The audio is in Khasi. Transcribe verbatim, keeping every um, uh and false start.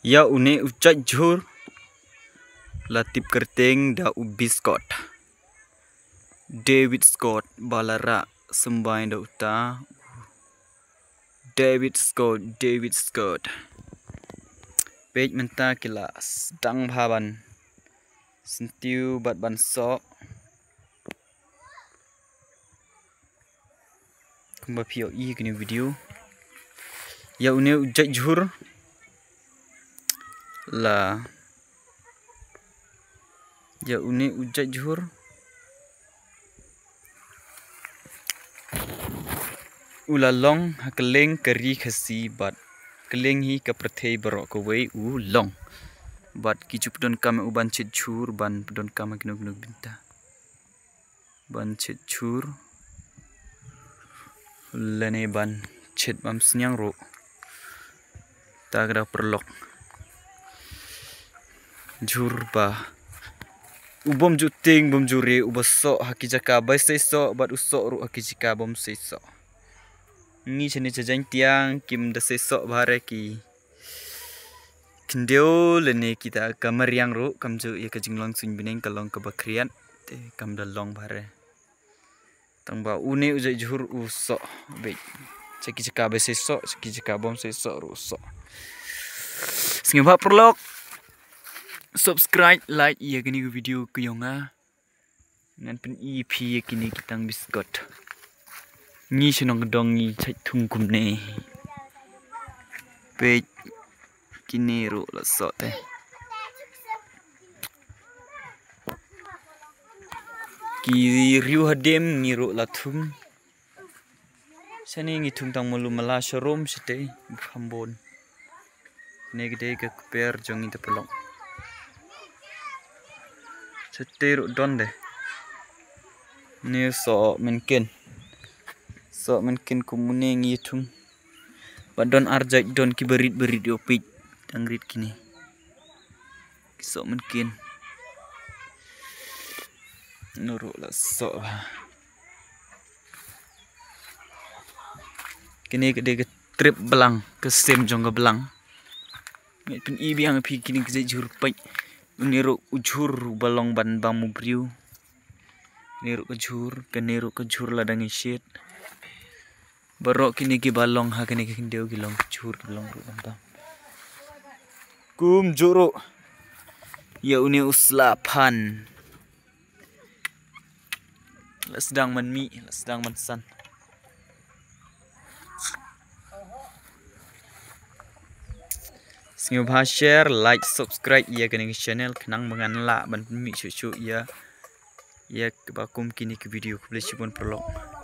Ïa une u jait jhur la tip kyrteng da u Biskot. David Scott ba la rah symbai da uta. David Scott, David Scott. Peit mynta ki la sdang bha ban syntiew bad ban soh. Kumba phi ïohi kine video. Ïa une u jait jhur la Ïa une u jait jhur u la long ha kylleng ka ri Khasi bad kylleng hi ka pyrthei baroh kawei u long. Bad ki ju pyndonkam u ban shet jhur, ban pyndonkam ha kino kino bynta. Ban shet jhur lane ban shet bam sniang ruh. Ta ka da paralok. Jhur ba u bym ju tieng, bym ju rieh, uba soh ha ki jaka ba sei soh bad u soh ruh ha ki jaka bym sei soh. Ngi shane sha Jaintia kim da sei soh bha re, ki khyndew lane kita ka mariang ruh, kumjuh ïa ka jinglong suiñ bneng ka long kaba khriat, te kam da long bha re. Tang ba une u jait jhur u soh beit. Sha ki jaka ba sei soh, sha ki jaka bym sei soh ruh u soh. Sngewbha paralok subscribe, like ïa kine ki video ka jong nga. Ngan pyni ïa phi ïa kine ki tang Biskot. Ngi sha nongkyndong ngi shait thung kumne. Peit kine ruh la soh te. Ki riew hadien ngi ruh la thung. Shane ngi thung tang malu mala sharum shate kham bun. Ne ka dei ka kper jong ngi te paralok. Shate ruh don de. Ne soh mynken. Soh mynken kum une ngi thung. Ba don ar jait, don kiba rit ba rit ïoh peit. Tang rit kine. Ki soh mynken. Une ruh la soh bha. Kine ka dei ka trep blang, ka sem jong ka blang. Ngi pyni biang phi kine ki jait jhur peit. Une ruh u jhur ba long ban bam u briew. Une ruh ka jhur, kane ruh ka jhur la dang shet. Baroh kine kiba long ha kane ka khyndew ki long ka jhur, ki long ruh ban bam. Kumjuh ruh ïa une u sla phan. La sdang ban mih, la sdang ban san. Sngewbha share, like, subscribe ïa kane ka channel khnang ba ngan lah ban mih shuh shuh ïa, ïa kaba kum kine ki video. Khublei shibun paralok.